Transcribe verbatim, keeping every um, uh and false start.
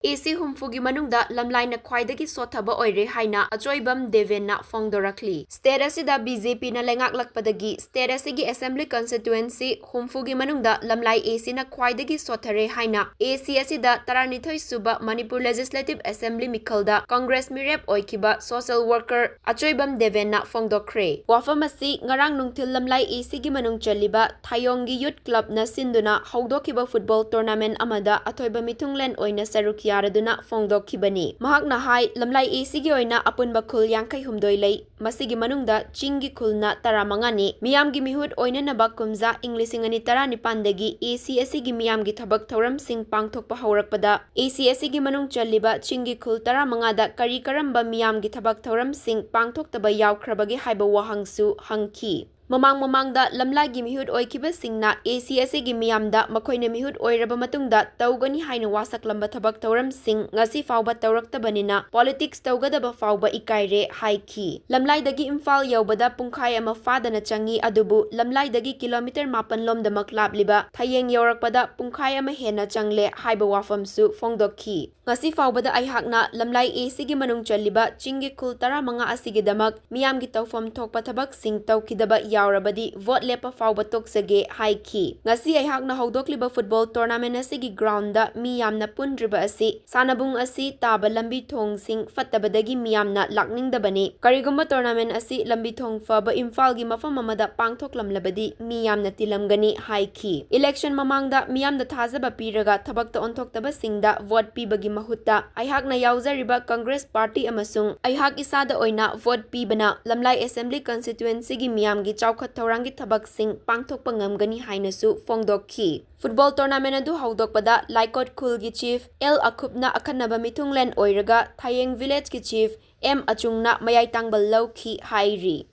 AC ꯍꯨꯝꯐꯨꯒꯤ ꯃꯅꯨꯡꯗ ꯂꯝꯂꯥꯏꯅ ꯈ꯭ꯋꯥꯏꯗꯒꯤ ꯁꯣꯠꯊꯕ ꯑꯣꯏꯔꯦ ꯍꯥꯏꯅ ꯑꯆꯣꯏꯕꯝ ꯗꯦꯕꯦꯟꯅ ꯐꯣꯡꯗꯣꯔꯛꯂꯤ꯫ State ꯑꯁꯤꯗ BJPꯅ ꯂꯩꯉꯥꯛꯂꯛꯄꯗꯒꯤ state ꯑꯁꯤꯒꯤ assembly constituency ꯍꯨꯝꯐꯨꯒꯤ ꯃꯅꯨꯡꯗ ꯂꯝꯂꯥꯏ ACꯅ ꯈ꯭ꯋꯥꯏꯗꯒꯤ ꯁꯣꯠꯊꯔꯦ ꯍꯥꯏꯅ AC ꯑꯁꯤꯗ ꯇꯔꯥꯅꯤꯊꯣꯏ ꯁꯨꯕ Manipur Legislative Assembly ꯃꯤꯈꯜꯗ Congress ꯃꯤꯔꯦꯞ ꯑꯣꯏꯈꯤꯕ social worker ꯑꯆꯣꯏꯕꯝ ꯗꯦꯕꯦꯟꯅ ꯐꯣꯡꯗꯣꯛꯈ꯭ꯔꯦ꯫ ꯋꯥꯐꯝ ꯑꯁꯤ ꯉꯔꯥꯡ ꯅꯨꯡꯊꯤꯜ ꯂꯝꯂꯥꯏ ACꯒꯤ ꯃꯅꯨꯡ ꯆꯜꯂꯤꯕ ꯊꯥꯌꯣꯡꯒꯤ youth clubꯅ ꯁꯤꯟꯗꯨꯅ ꯍꯧꯗꯣꯛꯈꯤꯕ football tournament ꯑꯃꯗ ꯑꯊꯣꯏꯕ ꯃꯤꯊꯨꯡꯂꯦꯟ ꯑꯣꯏꯅ ꯁꯔꯨꯛ ꯌꯥꯔꯗꯨꯅ ꯐꯣꯡꯗꯣꯛꯈꯤꯕꯅꯤ꯫ ꯃꯍꯥꯛꯅ ꯍꯥꯏ, ꯂꯝꯂꯥꯏ ACꯒꯤ ꯑꯣꯏꯅ ꯑꯄꯨꯟꯕ ꯈꯨꯜ ꯌꯥꯡꯈꯩ ꯍꯨꯝꯗꯣꯏ ꯂꯩ꯫ ꯃꯁꯤꯒꯤ ꯃꯅꯨꯡꯗ ꯆꯤꯡꯒꯤ ꯈꯨꯜꯅ ꯇꯔꯥꯃꯉꯥꯅꯤ꯫ ꯃꯤꯌꯥꯝꯒꯤ ꯃꯤꯍꯨꯠ ꯑꯣꯏꯅꯅꯕ ꯀꯨꯝꯖꯥ ꯏꯪ ꯂꯤꯁꯤꯡ ꯑꯅꯤ ꯇꯔꯥꯅꯤꯄꯥꯟꯗꯒꯤ AC ꯑꯁꯤꯒꯤ ꯃꯤꯌꯥꯝꯒꯤ ꯊꯕꯛ ꯊꯧꯔꯝꯁꯤꯡ ꯄꯥꯡꯊꯣꯛꯄ ꯍꯧꯔꯛꯄꯗ, AC ꯑꯁꯤꯒꯤ ꯃꯅꯨꯡ ꯆꯜꯂꯤꯕ ꯆꯤꯡꯒꯤ ꯈꯨꯜ ꯇꯔꯥꯃꯉꯥꯗ ꯀꯔꯤ ꯀꯔꯝꯕ ꯃꯤꯌꯥꯝꯒꯤ ꯊꯕꯛ ꯊꯧꯔꯝꯁꯤꯡ ꯄꯥꯡꯊꯣꯛꯇꯕ ꯌꯥꯎꯈ꯭ꯔꯕꯒꯦ ꯍꯥꯏꯕ ꯋꯥꯍꯪꯁꯨ ꯍꯪꯈꯤ꯫ ꯃꯃꯥꯡ ꯃꯃꯥꯡꯗ ꯂꯝꯂꯥꯏꯒꯤ ꯃꯤꯍꯨꯠ ꯑꯣꯏꯈꯤꯕꯁꯤꯡꯅ AC ꯑꯁꯤꯒꯤ ꯃꯤꯌꯥꯝꯗ ꯃꯈꯣꯏꯅ ꯃꯤꯍꯨꯠ ꯑꯣꯏꯔꯕ ꯃꯇꯨꯡꯗ ꯇꯧꯒꯅꯤ ꯍꯥꯏꯅ ꯋꯥꯁꯛꯂꯝꯕ ꯊꯕꯛ ꯊꯧꯔꯝꯁꯤꯡ ꯉꯁꯤ ꯐꯥꯎꯕ ꯇꯧꯔꯛꯇꯕꯅꯤꯅ politics ꯇꯧꯒꯗꯕ ꯐꯥꯎꯕ ꯏꯀꯥꯏꯔꯦ ꯍꯥꯏꯈꯤ꯫ ꯂꯝꯂꯥꯏꯗꯒꯤ ꯏꯝꯐꯥꯜ ꯌꯧꯕꯗ ꯄꯨꯡꯈꯥꯏ ꯑꯃ ꯐꯥꯗꯅ ꯆꯪꯏ, ꯑꯗꯨꯕꯨ ꯂꯝꯂꯥꯏꯗꯒꯤ kilometre ꯃꯥꯄꯟ ꯂꯣꯝꯗꯃꯛ ꯂꯥꯞꯂꯤꯕ ꯊꯌꯦꯡ ꯌꯧꯔꯛꯄꯗ ꯄꯨꯡꯈꯥꯏ ꯑꯃ ꯍꯦꯟꯅ ꯆꯪꯂꯦ ꯍꯥꯏꯕ ꯋꯥꯐꯝꯁꯨ ꯐꯣꯡꯗꯣꯛꯈꯤ꯫ ꯉꯁꯤ ꯐꯥꯎꯕꯗ ꯑꯩꯍꯥꯛꯅ ꯂꯝꯂꯥꯏ ACꯒꯤ ꯃꯅꯨꯡ ꯆꯜꯂꯤꯕ ꯆꯤꯡꯒꯤ ꯈꯨꯜ ꯇꯔꯥꯃꯉꯥ ꯑꯁꯤꯒꯤꯗꯃꯛ ꯃꯤꯌꯥꯝꯒꯤ ꯇꯧꯐꯝ ꯊꯣꯛꯄ ꯊꯕꯛꯁꯤꯡ ꯇꯧꯈꯤꯗꯕ ꯌꯥꯎꯔꯕꯗꯤ vote ꯂꯦꯞꯄ ꯐꯥꯎꯕ ꯇꯣꯛꯆꯒꯦ ꯍꯥꯏꯈꯤ꯫ ꯉꯁꯤ ꯑꯩꯍꯥꯛꯅ ꯍꯧꯗꯣꯛꯂꯤꯕ football tournament ꯑꯁꯤꯒꯤ groundꯗ ꯃꯤ ꯌꯥꯝꯅ ꯄꯨꯟꯗ꯭ꯔꯤꯕ ꯑꯁꯤ ꯁꯥꯟꯅꯕꯨꯡ ꯑꯁꯤ ꯇꯥꯕ ꯂꯝꯕꯤ ꯊꯣꯡꯁꯤꯡ ꯐꯠꯇꯕꯗꯒꯤ ꯃꯤꯌꯥꯝꯅ ꯂꯥꯛꯅꯤꯡꯗꯕꯅꯤ꯫ ꯀꯔꯤꯒꯨꯝꯕ tournament ꯑꯁꯤ ꯂꯝꯕꯤ ꯊꯣꯡ ꯐꯕ ꯏꯝꯐꯥꯜꯒꯤ ꯃꯐꯝ ꯑꯃꯗ ꯄꯥꯡꯊꯣꯛꯂꯝꯂꯕꯗꯤ ꯃꯤ ꯌꯥꯝꯅ ꯇꯤꯜꯂꯝꯒꯅꯤ ꯍꯥꯏꯈꯤ꯫ Election ꯃꯃꯥꯡꯗ ꯃꯤꯌꯥꯝꯗ ꯊꯥꯖꯕ ꯄꯤꯔꯒ ꯊꯕꯛꯇ ꯑꯣꯟꯊꯣꯛꯇꯕꯁꯤꯡꯗ vote ꯄꯤꯕꯒꯤ ꯃꯍꯨꯠꯇ ꯑꯩꯍꯥꯛꯅ ꯌꯥꯎꯖꯔꯤꯕ Congress party ꯑꯃꯁꯨꯡ ꯑꯩꯍꯥꯛ ꯏꯁꯥꯗ ꯑꯣꯏꯅ vote ꯄꯤꯕꯅ ꯂꯝꯂꯥꯏ assembly constituencyꯒꯤ ꯃꯤꯌꯥꯝꯒꯤ ꯆꯥꯎꯈꯠ ꯊꯧꯔꯥꯡꯒꯤ ꯊꯕꯛꯁꯤꯡ ꯄꯥꯡꯊꯣꯛꯄ ꯉꯝꯒꯅꯤ ꯍꯥꯏꯅꯁꯨ ꯐꯣꯡꯗꯣꯛꯈꯤ꯫ Football tournament ꯑꯗꯨ ꯍꯧꯗꯣꯛꯄꯗ ꯂꯥꯏꯀꯣꯠ ꯈꯨꯜꯒꯤ chief L ꯑꯈꯨꯞꯅ ꯑꯈꯟꯅꯕ ꯃꯤꯊꯨꯡꯂꯦꯟ ꯑꯣꯏꯔꯒ ꯊꯌꯦꯡ villageꯀꯤ chief M ꯑꯆꯨꯡꯅ ꯃꯌꯥꯏ ꯇꯥꯡꯕꯜ ꯂꯧꯈꯤ ꯍꯥꯏꯔꯤ꯫